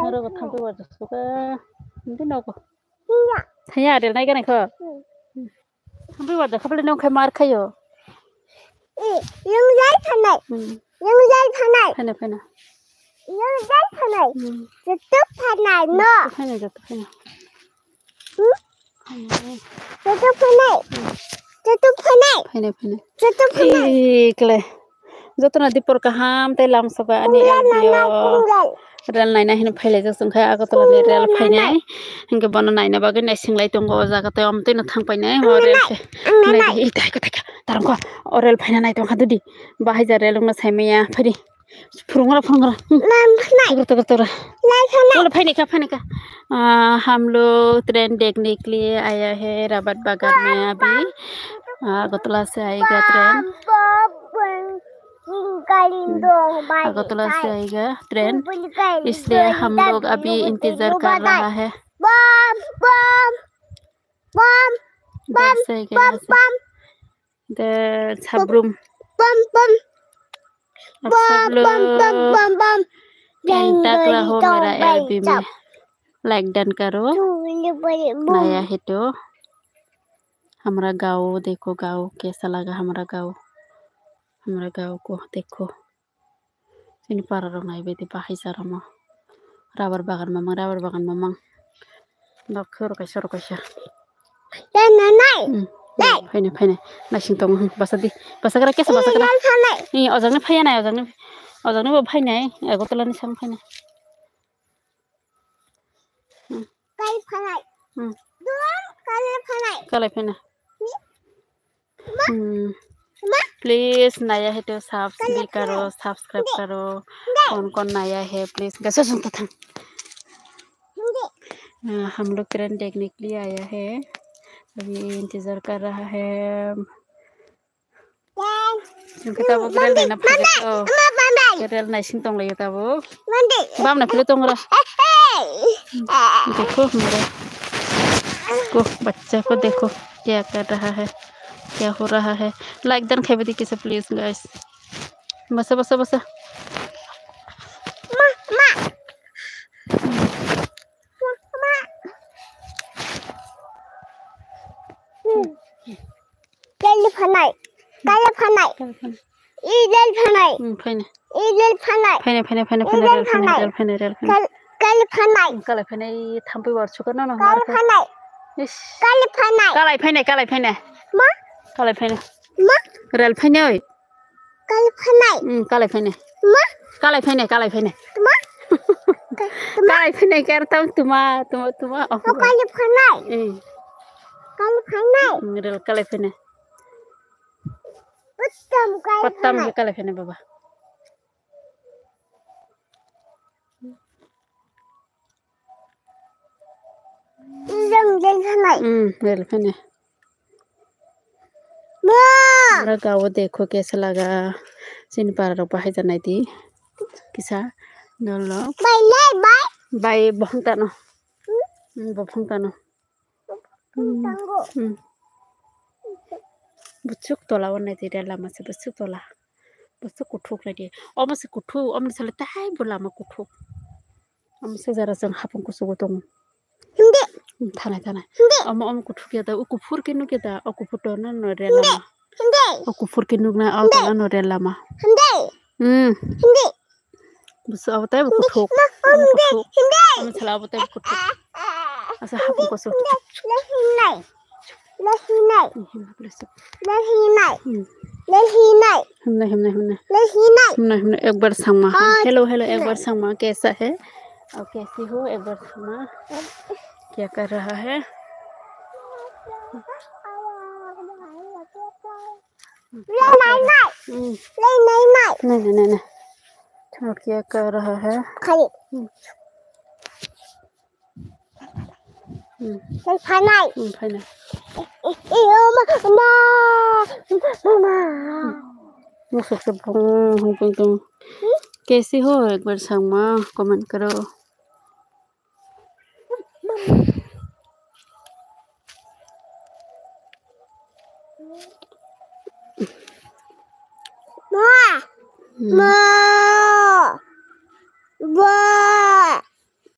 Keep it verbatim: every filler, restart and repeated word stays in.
Aro bo thampui warjak suka. Hindi nogo. Thaya rel nai ganai kho. Thampui warjak khaple nong khai mar khayo. Yung jai thanai. Hmm. Yung jai thanai. Phana, phana. Yung jai thanai. Hmm. Joto phanai no. Joto phanai, joto phanai. Hmm? Phanai. Joto phanai. Joto phanai. Phana, phana. Joto phanai. Ei, kle. Jotono dipor kaham tei lamsoka ani L B o. Rel naina hino phailaijak chwng khe Agartala ni rel phainai. Hinkhe bono naina bagwi naisinglai tongo o jaga tei omtwino thang painai o rel khe. Naidi, ei, tai khe, tai khe, tarong kho. O rel phaina nai tongkha dudi. Bahai ja rel wngna saimaya. Phaidi. Phurungra, phurungra. Togra, togra, togra. Wala phaini kha, phaini kha. Ah, hum log train देखने के लिए आया है रबर बागान में अभी। Agartala se aayega train. Agartala se aayega train, isliye hum log abhi intezar kar raha hai. Bam, bam, bam, bam, bam, bam. De sabrum. Bam, bam. Bam, bam, bam, bam, bam. Ding, ding, dong, bang, chap. Like done karo. Naya hai to. Hamara gaon dekho, gaon kaisa laga hamara gaon. Hamara gaon ko dekho. Chini para rok naibaidi bahai charwma. Rubber bagan mamang, rubber bagan mamang. Nok khoro kaisa, rok kaisa. Dai, nai, nai. Hmm. Dai. Phainai, phainai. Naising tongo, hmm, basa di. Basa gra, kesa basa gra. Dai, phanai. Ni ojang ni phaiya nai, ojang ni. Ojang ni bo phainai. Agartala ni sang phainai. Hmm. Kali phanai. Hmm. Duam kali phanai. Kali phanai. Hmm. Hmm. Ma? Please naya hai to subs-, kali bhi karo, phanai. Subscribe karo. Dai. Kon kon naya hai, please. Gasa sung ta thang. Hindi. Ah, hum log train देखने के लिए आया है, अभी इंतजार कर रहा है। Chwng khe tabuk rel naina phaikha to. Rel naising tonglaio tabuk. Bamna philwi tongra. Dekho, hamara. Ko, bachcha ko dekho. Kya kar raha hai? Kya ho raha hai? Like done khai badi kisa, please, guys. Basa, basa, basa. Kali phanai. Kali phanai. Kali phanai. I rel phanai. Hmm, phainai. I rel phanai. Phainai, phainai, phainai, I phainai, rel rel phainai, phanai. Rel phainai, rel phanai. Kal-, kali phanai. Hmm, kali phainai, thampui warsuka no, no, kali phanai. Ish. Kali phanai. Kalai phainai, kalai phainai. Ma? Kalai phainai. Ma? Rel phainai. Kalai phanai. Hmm, kalai phainai. Ma? Kalai phainai, kalai phainai. Ma? Ka-, tuma? Kalai phainai, kar tang tuma, tuma, tuma. Oh, kalai phanai. Hmm. Kalai phanai. Hmm, rel kalai phainai. Pattam kalai phanai. Pattam kalai phainai, baba. Rel phainai. Hmm, rel phainai. Ma! Hamara gaon dekho kaisa laga. Chini para rok bahai ja naidi. Kisa dol rok. Bai, lai, bai. Bai, bophang tano. Hmm? Hmm, bophang tano. Hmm, tango. Hmm. Bwswk tola o naidi rel lama se, bwswk tola. Bwswk kuthuk naidi. Omo se kuthuk, omo ni salo tei bo lama kuthuk. Omo se jara chwng hapung kuchugo tongo. Hindi. Hmm, thanai, thanai. Hindi. Omo, omo kuthuk ya da, o kuphur khe nuk ya da, o kuphur tola no rel lama. Hindi. O kuphur khe nukna, o tola no rel lama. Hindi. Hmm. Hindi. Bwswk abo tei bo kuthuk. Ma, omo hindi, kuthuk. Hindi. Omo sala abo tei bo kuthuk. Asa hapung kuchuk. Hindi. Hindi. Hindi. Hmm. Hindi. Hindi. Hindi. Hindi. Hindi. Hindi. Hindi. Ekbar sangma. Ah. Hello, hello, ekbar sangma. Kaisa hai? Aur kaisi ho? Ekbar sangma. Kya kar raha hai? Lei nai nai. Hmm. Lei nai nai. Nai, nai, nai, nai. Aur kya kar raha hai? Khali. Hmm. Hmm. Lei phanai. Hmm, phanai. Eh, eh, oh, ma, ma, ma, ma. Hmm. Musuk se bung, bung, bung, bung. Hmm? Kaisi ho, ekbar sangma, comment karo. Ma. Hmm. Ma. Ba.